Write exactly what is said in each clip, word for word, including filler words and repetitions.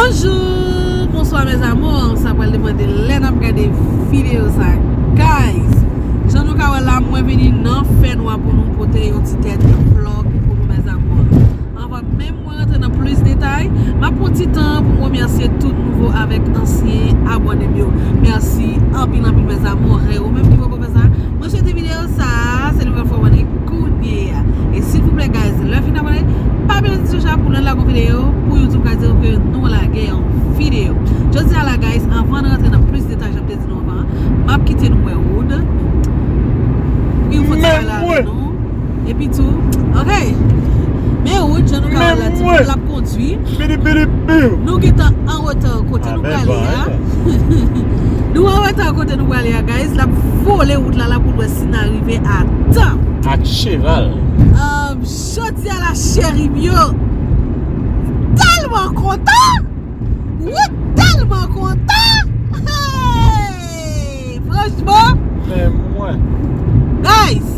Bonjou, bonswa mes amours. Sa pral depann de lè n ap gade videyo sa. Guys, jan nou ka wè la, mwen vini nan fènwa pou nou pote yon ti tèt vlog pou nou mes amours. Anvan menm mwen rantre nan plis detay, m ap pran ti tan pou m remèsye tout nouvo avèk ansyen abòne m yo. Mèsi anpil anpil mes amours. Ou menm ki poko fè sa, mwen swete videyo sa, se li premye fwa w abòne kounye a. E silvouplè guys, lè w fin abòne, pa bliye ti cloch la pou lè n lage yon videyo, pou YouTube ka di w ke nou lage yon videyo. Jodi a la guys, anvan n rantre nan plis detay, jan m te di nou anvan, m ap kite nou wè Wood. Pou yon fòti bagay la avè nou. Epi tou, ok. Men Wood, jan nou ka wè la, ti moun l ap kondwi. Nou gentan an reta kote nou prale a. Nou an reta kote nou prale a, guys. L ap vole wout la, la pou l wè si n a rive a tan. Ak cheval. Um, jodi a la, cheri m yo, tèlman kontan. Wood tèlman kontan. Hey! Franchman. Men mwen. Guys,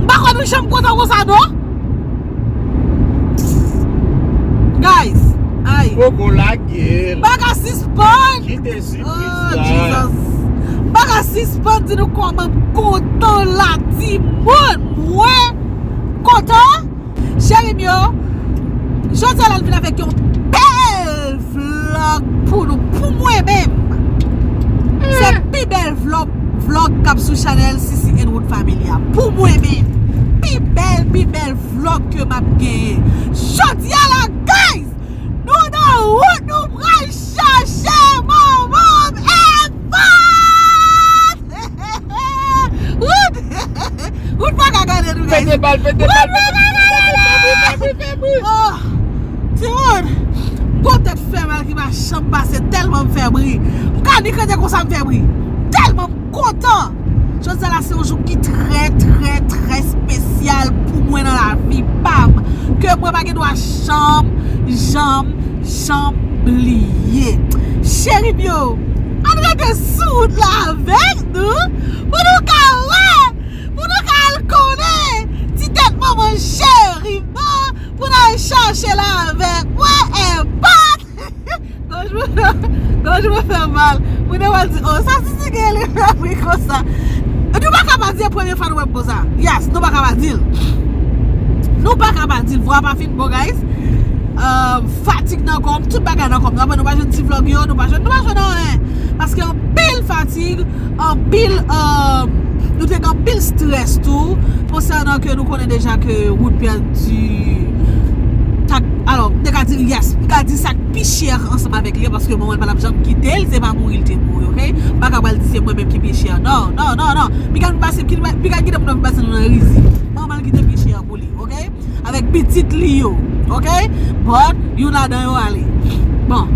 m pa kwè nou janm kontan konsa, non? Guys, ay. Poko lage l. M pa ka sispann. Kite sipriz la. Oh, Jesus. M pa ka sispann di nou kòman m kontan la, timoun. Mwen kontan. Cheri m yo, jodi a la n vin avèk yon bèl vlog pou nou, pou mwen menm. Se pi bèl vlog, vlog k ap sou chanèl C C and Wood Family a. Pou mwen menm, pi bèl, pi bèl vlog ke m ap genyen. Jodi a la, guys, nou nan wout, nou pral chache manman m. Wood! Wood pa ka gade nou, guys. Pete bal, pete bal, pete bal. Oh, timoun, gwo tèt fè mal ki pa janm pase, tèlman m fè bri. M ka ni kante konsa m fè bri. Tèlman m kontan. Jodi a la se yon jou ki trè, trè, trè espesyal pou mwen nan lavi pa m. Ke mwen pa gen dwa janm, janm, janm bliye. Cheri m yo, ann rete sou wout la avèk nou, pou nou ka wè, pou nou ka al konnen ti tèt manman cheri m nan, pou n al chache l avèk mwen, enpòt. Gòj mwen, gòj mwen fè mal. Moun yo pral di, oh, sa Sisi gen li fè bri konsa. Nou pa ka pa di e premye fwa nou wè m konsa. Yes, nou pa ka pa di l. Nou pa ka pa di l. Vwa pa fin bon, guys. Euh, fatig nan kò m, tout bagay nan kò m. Apre nou pa jwenn ti vlog yo, nou pa jwenn, nou pa jwenn anyen. Paske anpil fatig, anpil, euh, nou te gen anpil strès tou. Konsènan ke nou konnen deja ke Wood pèdi tak, alò, m te ka di l, yes, m ka di sa k pi chè ansanm avèk li an, paske manman l pa t ap janm kite l, se pa mouri l te mouri, ok? M pa ka pral di se mwen menm ki pi chè. Non, non, non, non. Piga nou pase, piga kite moun nan pase nou nan rizi. Manman l ki te pi chè pou li, ok? Avèk pitit li yo, ok? But, youn ladan yo ale. Bon.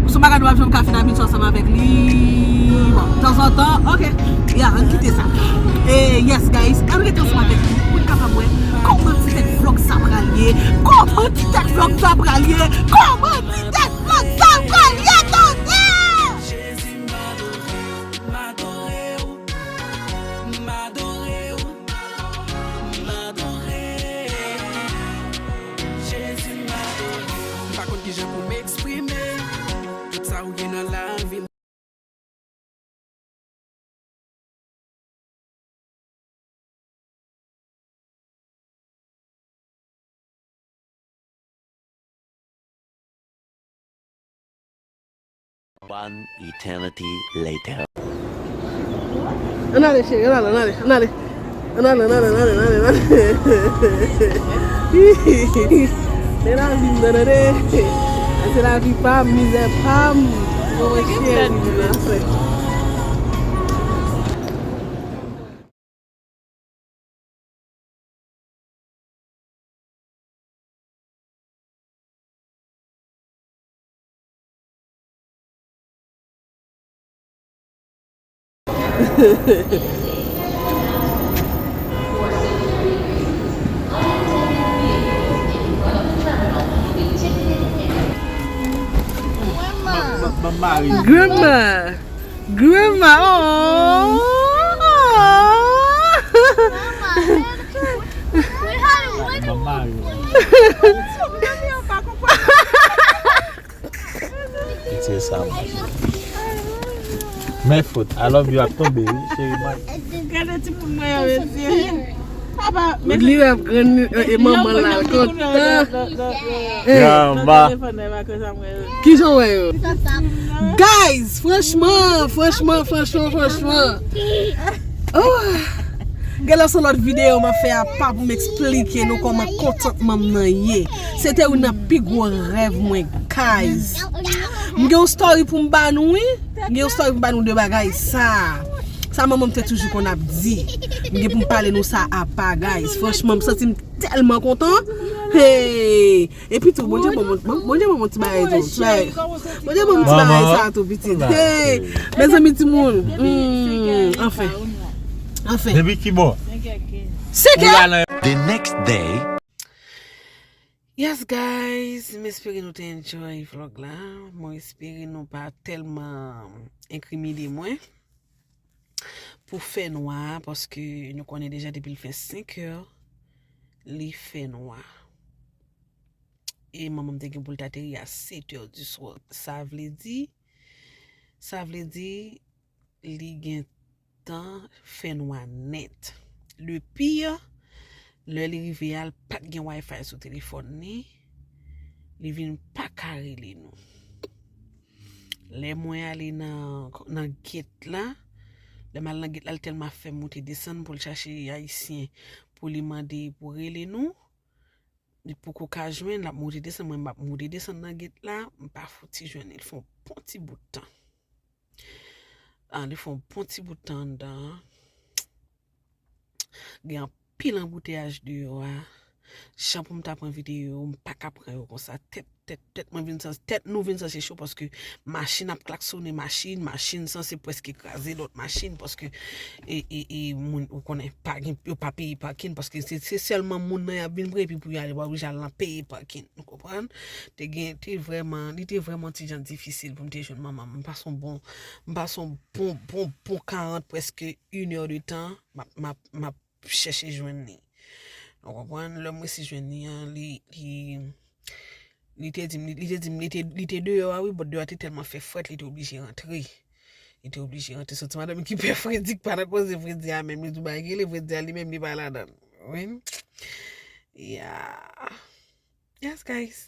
Se yon bagay nou p ap janm ka fin abitye ansanm avèk li. Bon, tanzantan, ok. Ya, ann kite sa. E, yes, guys, ann rete ansanm avèk nou pou n kapab wè kòman ti tèt vlog sa pral ye. Kòman ti tèt vlog sa pral ye. Kòman ti tèt vlog sa pral ye, tande! Jezi, m adore w, m adore w, m adore w, m adore w. Jezi, m adore w. M pa konn kijan pou m eksprime tout sa ou ye nan lavi m. One eternity later. Ann ale, cheri, ann ale, ann ale, ann ale. Ann ale, ann ale, ann ale, ann ale, ann ale. Men lavi m nan, tande. Se lavi pa m, mizè pa m. Bon, mwen cheri, mwen frè. Grandma. Grandma, oh. Mama yo. Se sa, mwen. Men fout, I love you ap tonbe, wi, cheri mwen. Gade ti moun mwen yo, mesye. Papa, Li ap grann e manman la l kontan. Granma. Kijan wè yo? Guys, franchman, franchman, franchman, franchman. Oh. Gade se lòt videyo m ap fè apa pou m eksplike nou kòman kontantman m nan ye. Se te youn nan pi gwo rèv mwen, guys. M gen yon story pou m ba nou, wi. M gen yon story pou m ba nou de bagay sa. Sa manman m te toujou konn ap di. M gen pou m pale nou sa apa, guys. Franchman, m santi m tèlman kontan. Hey! Epi tou, Bondye ban mwen, Bondye ban mwen ti bagay tou. Ti bagay. Bondye ban mwen ti bagay sa tou, pitit. Hey! Mezanmi, timoun. Hmm, anfen. Anfen. Depi ki bò? Se ke The next day. Yes, guys, m espere nou te enjoy vlog la. Mwen espere nou pa tèlman enkrimine mwen pou fè nwa, paske nou konnen deja depi l fè senk è, li fè nwa. E manman m te gen pou l ta te rive a sèt è di swa. Sa vle di, sa vle di, li gentan fè nwa nèt. Le pire, lè li rive a, l pa t gen Wi-Fi sou telefòn li. Li vin pa ka rele nou. Lè mwen ale nan, nan gate la, lè m al nan gate la, l tèlman fè moute desann pou l chache Ayisyen pou li mande pou rele nou. Li poko ka jwenn, l ap moute desann, mwen m ap moute desann nan gate la, m pa fouti jwenn li. L fè yon bon ti bout tan. Ah, li fè yon bon ti bout tan anndan an. Gen anpil anbouteyaj deyò a. Jan pou m ta pran videyo, m pa ka pran yo konsa. Tèt, tèt, tèt mwen vin santi, tèt nou vin santi cho paske machin ap klaksonnen machin, machin sanse prèske kraze lòt machin paske e, e, e, moun, ou konnen, pa gen, yo pa peye pakin paske se, se sèlman moun nan y ap vin pran epi pou y ale, w oblije al nan peye pakin. Ou konprann? Te gen, te vrèman, li te vrèman ti jan difisil pou m te jwenn manman m. M pase yon bon, m pase yon bon, bon, bon karant, prèske inè de tan, m ap, m ap, m ap chèche jwenn li. Ou konprann? Lè m resi jwenn li an, li, li, li te di m, li, li te di m, li te, li te deyò a wi, but deyò a te tèlman fè frèt, li te oblije rantre. Li te oblije rantre. Se ti madanm ki pè fredi, ki pa nan koze fredi a menm, li di w bagay, li fredi a li menm, li pa ladan l. Wi. Yeah. Yes, guys.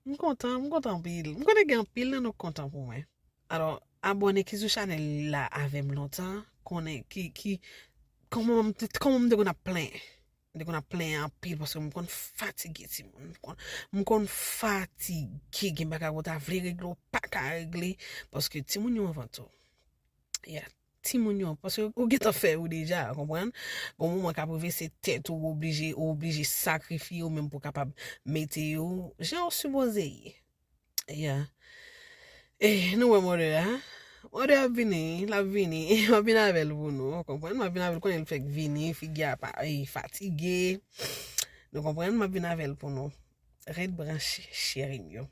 M kontan, m kontan anpil. M konnen gen anpil nan nou k kontan pou mwen. Alò, abòne ki sou chanèl la avè m lontan, konnen ki, ki, kòman m te, kòman m te konn ap plenyen. M te konn ap plenyen anpil paske m konn fatige, timoun. M konn, m konn fatige, gen bagay ou ta vle regle, ou pa ka regle, paske timoun yo anvan tou. Yeah. Timoun yo, paske ou gentan fè yo deja, konprann? Gon moman k ap rive se tèt ou, ou oblije, ou oblije sakrifye ou menm pou w kapab mete yo jan w sipoze ye. Yeah. Eh, nou wè mòdè a? Mòdè ap vini, l ap vini. M ap vin avè l pou nou, ou konprann? M ap vin avè l, konnen l fèk vini, figi a pa, eh, fatige. Nou konprann? M ap vin avè l pou nou. Ret branche, cheri m yo.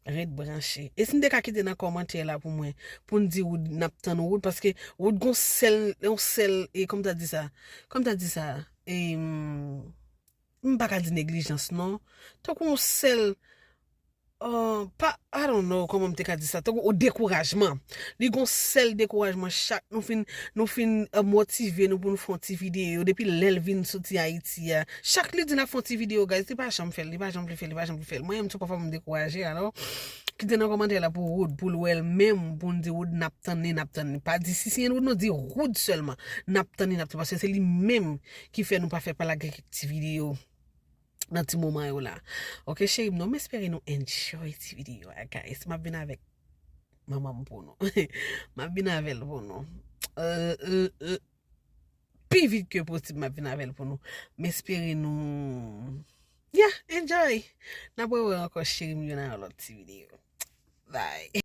Ret branche. E si n te ka kite nan kòmantè la pou mwen, pou n di Wood n ap tann Wood, paske Wood gon sèl, yon sèl, e kòm ta di sa, kòm ta di sa, e, m pa ka di neglijans non, tankou yon sèl, uh, pa, I don't know kòman m te ka di sa, tankou yon dekourajman. Li gon sèl dekourajman chak nou fin, nou fin, uh, motive nou pou n fè yon ti videyo, depi lè l vin soti Ayiti a, chak li di l ap fè yon ti videyo, guys, li pa janm fè l, li pa janm vle fè l, li pa janm vle fè l. Mwen menm tou pafwa m dekouraje, alò, kite nan kòmantè la pou Wood, pou l wè l menm, pou n di Wood n ap tann li, n ap tann li. Pa di si se Wood non, di Wood sèlman. N ap tann li, n ap tann li, paske se li menm ki fè nou pa fè pa lage kèk ti videyo nan ti moman yo la. Ok, cheri m, non, m espere nou enjoy ti videyo a, guys. M ap vin avèk manman m pou nou. M ap vin avè l pou nou. Euh, euh, euh, pi vit ke posib, m ap vin avè l pou nou. M espere nou, yeah, enjoy. N ap wè ankò, cheri m yo, nan yon lòt ti videyo. Bye.